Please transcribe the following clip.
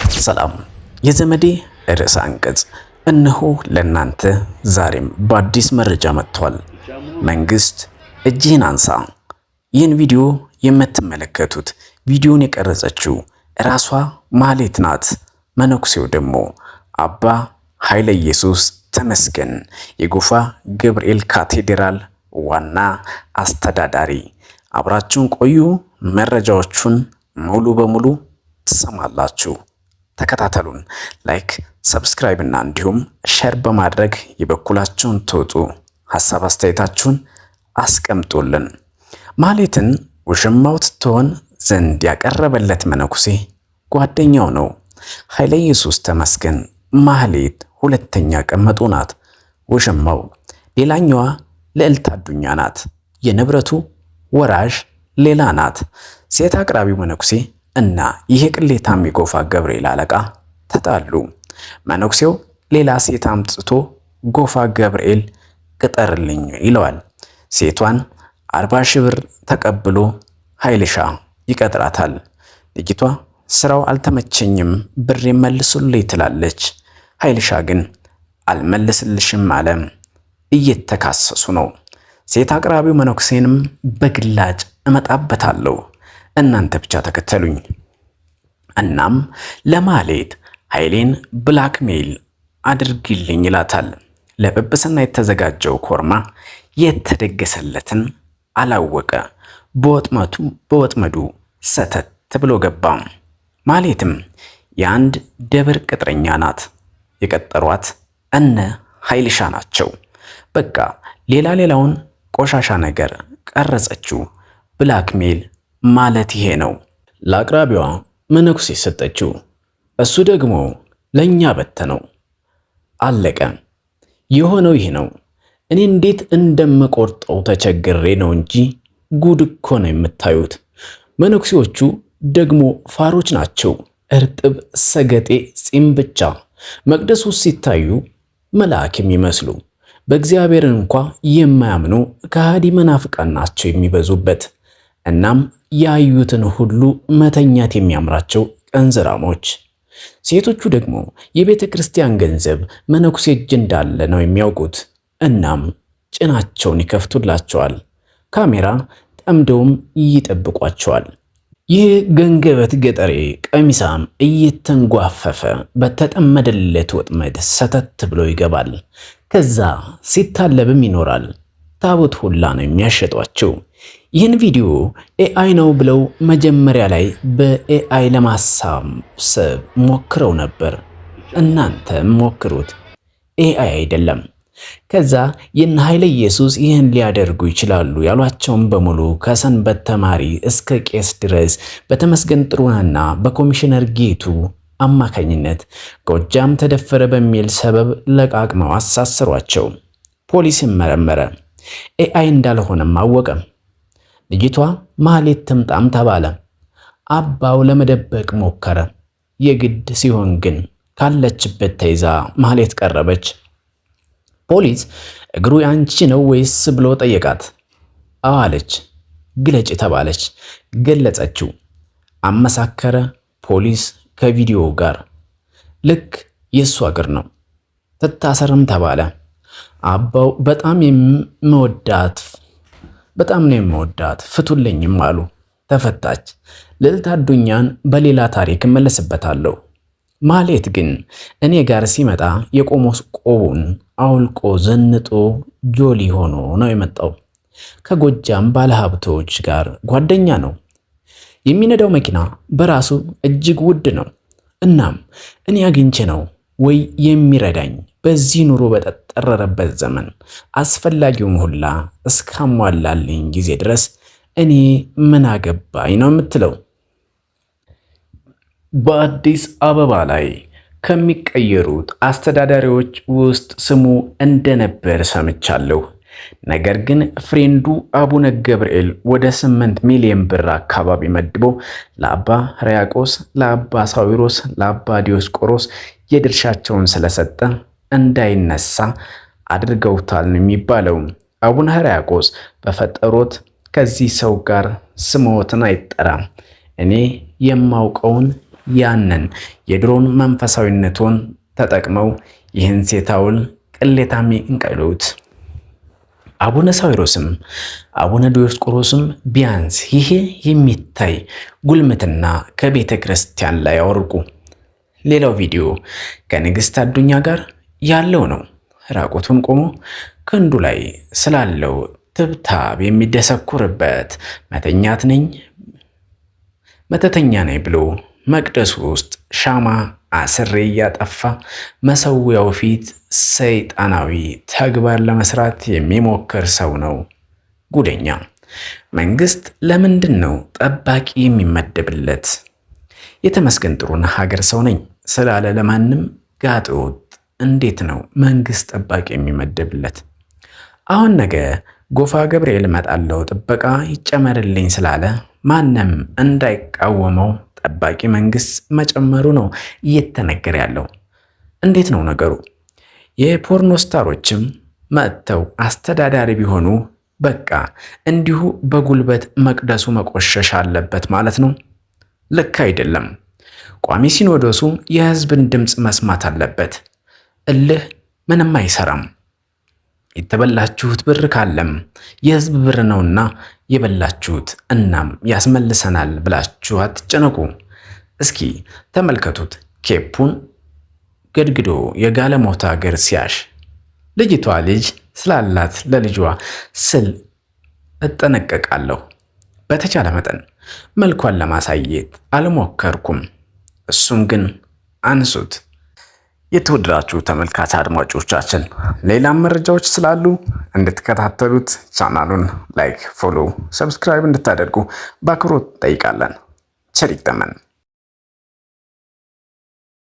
ሰላም የዘመዴ ርዕሰ አንቀጽ እነሆ ለእናንተ ዛሬም በአዲስ መረጃ መጥቷል። መንግስት እጅህን አንሳ። ይህን ቪዲዮ የምትመለከቱት ቪዲዮን የቀረጸችው ራሷ ማህሌት ናት። መነኩሴው ደግሞ አባ ኃይለ ኢየሱስ ተመስገን የጎፋ ገብርኤል ካቴድራል ዋና አስተዳዳሪ። አብራችሁን ቆዩ። መረጃዎቹን ሙሉ በሙሉ ትሰማላችሁ። ተከታተሉን። Like፣ subscribe እና እንዲሁም share በማድረግ የበኩላችሁን ተወጡ። ሀሳብ አስተያየታችሁን አስቀምጡልን። ማህሌትን ውሽማው ትሆን ዘንድ ያቀረበለት መነኩሴ ጓደኛው ነው። ኃይለ ኢየሱስ ተመስገን ማህሌት ሁለተኛ ቀመጡ ናት። ውሽማው ሌላኛዋ ልዕልት አዱኛ ናት። የንብረቱ ወራሽ ሌላ ናት። ሴት አቅራቢው መነኩሴ እና ይሄ ቅሌታም የጎፋ ገብርኤል አለቃ ተጣሉ። መነኩሴው ሌላ ሴት አምጥቶ ጎፋ ገብርኤል ቅጠርልኝ ይለዋል። ሴቷን 40,000 ብር ተቀብሎ ኃይልሻ ይቀጥራታል። ልጅቷ ስራው አልተመቸኝም ብር መልሱልኝ ትላለች። ኃይልሻ ግን አልመልስልሽም አለ። እየተካሰሱ ነው። ሴት አቅራቢው መነኩሴንም በግላጭ እመጣበታለሁ፣ እናንተ ብቻ ተከተሉኝ። እናም ለማህሌት ኃይሌን blackmail አድርጊልኝ ይላታል። ለጵጵስና የተዘጋጀው ኮርማ የተደገሰለትን አላወቀ። በወጥመዱ ሰተት ብሎ ገባ። ማህሌትም የአንድ ደብር ቅጥረኛ ናት። የቀጠሯት እነ ኃይልሻ ናቸው። በቃ ሌላ ሌላውን ቆሻሻ ነገር ቀረጸችው። Blackmail ማለት ይሄ ነው። ለአቅራቢዋ መነኩሴ ሰጠችው። እሱ ደግሞ ለኛ በተነው። አለቀ። የሆነው ይህ ነው። እኔ እንዴት እንደምቆርጠው ተቸግሬ ነው እንጂ ጉድ እኮ ነው የምታዩት። መነኩሴዎቹ ደግሞ ፋሮች ናቸው። እርጥብ ሰገጤ ጺም ብቻ መቅደሱ ሲታዩ መልአክ የሚመስሉ በእግዚአብሔር እንኳ የማያምኑ ከሃዲ መናፍቃን ናቸው የሚበዙበት። እናም ያዩትን ሁሉ መተኛት የሚያምራቸው ቀንዝራሞች። ሴቶቹ ደግሞ የቤተ ክርስቲያን ገንዘብ መነኩሴ እጅ እንዳለ ነው የሚያውቁት። እናም ጭናቸውን ይከፍቱላቸዋል። ካሜራ ጠምደውም ይጠብቋቸዋል። ይህ ገንገበት ገጠሬ ቀሚሳም እየተንጓፈፈ በተጠመደለት ወጥመድ ሰተት ብሎ ይገባል። ከዛ ሲታለብም ይኖራል። ታቦት ሁላ ነው የሚያሸጧቸው። ይህን ቪዲዮ AI ነው ብለው መጀመሪያ ላይ በ AI ለማሳሰብ ሞክረው ነበር። እናንተም ሞክሩት። AI አይደለም። ከዛ የነ ኃይለ ኢየሱስ ይህን ሊያደርጉ ይችላሉ ያሏቸውን በሙሉ ከሰንበት ተማሪ እስከ ቄስ ድረስ በተመስገን ጥሩነህና በኮሚሽነር ጌቱ አማካኝነት ጎጃም ተደፈረ በሚል ሰበብ ለቃቅመው አሳሰሯቸው። ፖሊስም መረመረ። AI እንዳልሆነም አወቀ። ልጅቷ ማህሌት ትምጣም ተባለ። አባው ለመደበቅ ሞከረ። የግድ ሲሆን ግን ካለችበት ተይዛ ማህሌት ቀረበች። ፖሊስ እግሩ ያንቺ ነው ወይስ ብሎ ጠየቃት። አዎ አለች። ግለጭ ተባለች። ገለጸችው። አመሳከረ ፖሊስ ከቪዲዮ ጋር። ልክ የእሱ እግር ነው። ትታሰርም ተባለ። አባው በጣም የምወዳት በጣም ነው የምወዳት ፍቱልኝም አሉ። ተፈታች። ልዕልት አዱኛን በሌላ ታሪክ እመለስበታለሁ። ማህሌት ግን እኔ ጋር ሲመጣ የቆሞስ ቆቡን አውልቆ ዘንጦ ጆሊ ሆኖ ነው የመጣው። ከጎጃም ባለሀብቶች ጋር ጓደኛ ነው። የሚነዳው መኪና በራሱ እጅግ ውድ ነው። እናም እኔ አግኝቼ ነው ወይ የሚረዳኝ? በዚህ ኑሮ በጠጠረረበት ዘመን አስፈላጊውን ሁላ እስካሟላልኝ ጊዜ ድረስ እኔ ምን አገባኝ ነው የምትለው። በአዲስ አበባ ላይ ከሚቀየሩት አስተዳዳሪዎች ውስጥ ስሙ እንደነበር ሰምቻለሁ። ነገር ግን friend ኡ አቡነ ገብርኤል ወደ 8 ሚሊዮን ብር አካባቢ መድቦ ለአባ ሕርያቆስ፣ ለአባ ሳዊሮስ፣ ለአባ ዲዮስቆሮስ የድርሻቸውን ስለሰጠ እንዳይነሳ አድርገውታል ነው የሚባለው። አቡነ ሕርያቆስ በፈጠሮት ከዚህ ሰው ጋር ስምዎትን አይጠራም፣ እኔ የማውቀውን ያንን የድሮን መንፈሳዊነቱን ተጠቅመው ይህን ሴታውል ቅሌታም ይንቀሉት። አቡነ ሳዊሮስም አቡነ ዲዮስቆሮስም ቢያንስ ይሄ የሚታይ ጉልምትና ከቤተ ክርስቲያን ላይ አወርቁ። ሌላው ቪዲዮ ከንግስት አዱኛ ጋር ያለው ነው። ራቁቱን ቆሞ ክንዱ ላይ ስላለው ትብታብ የሚደሰኩርበት መተኛት ነኝ መተተኛ ነኝ ብሎ መቅደሱ ውስጥ ሻማ አስሬ እያጠፋ መሰዊያው ፊት ሰይጣናዊ ተግባር ለመስራት የሚሞክር ሰው ነው። ጉደኛ መንግስት ለምንድን ነው ጠባቂ የሚመደብለት? የተመስገን ጥሩነህ ሀገር ሰው ነኝ ስላለ ለማንም ጋጠወጥ እንዴት ነው መንግስት ጠባቂ የሚመደብለት? አሁን ነገ ጎፋ ገብርኤል እመጣለሁ ጥበቃ ይጨመርልኝ ስላለ ማንም እንዳይቃወመው ጠባቂ መንግስት መጨመሩ ነው እየተነገረ ያለው። እንዴት ነው ነገሩ? የ porno star ኦችም መጥተው አስተዳዳሪ ቢሆኑ በቃ እንዲሁ በጉልበት መቅደሱ መቆሸሽ አለበት ማለት ነው። ልክ አይደለም። ቋሚ ሲኖዶሱ የህዝብን ድምፅ መስማት አለበት። እልህ ምንም አይሰራም። የተበላችሁት ብር ካለም የህዝብ ብር ነውና የበላችሁት፣ እናም ያስመልሰናል ብላችሁ አትጨነቁ። እስኪ ተመልከቱት ኬፑን ገድግዶ የጋለሞታ እግር ሲያሽ ልጅቷ ልጅ ስላላት ለልጇ ስል እጠነቀቃለሁ። በተቻለ መጠን መልኳን ለማሳየት አልሞከርኩም። እሱም ግን አንሱት። የተወደዳችሁ ተመልካች አድማጮቻችን ሌላም መረጃዎች ስላሉ እንድትከታተሉት ቻናሉን like፣ follow፣ subscribe እንድታደርጉ በአክብሮት እንጠይቃለን። ቸር ይግጠመን።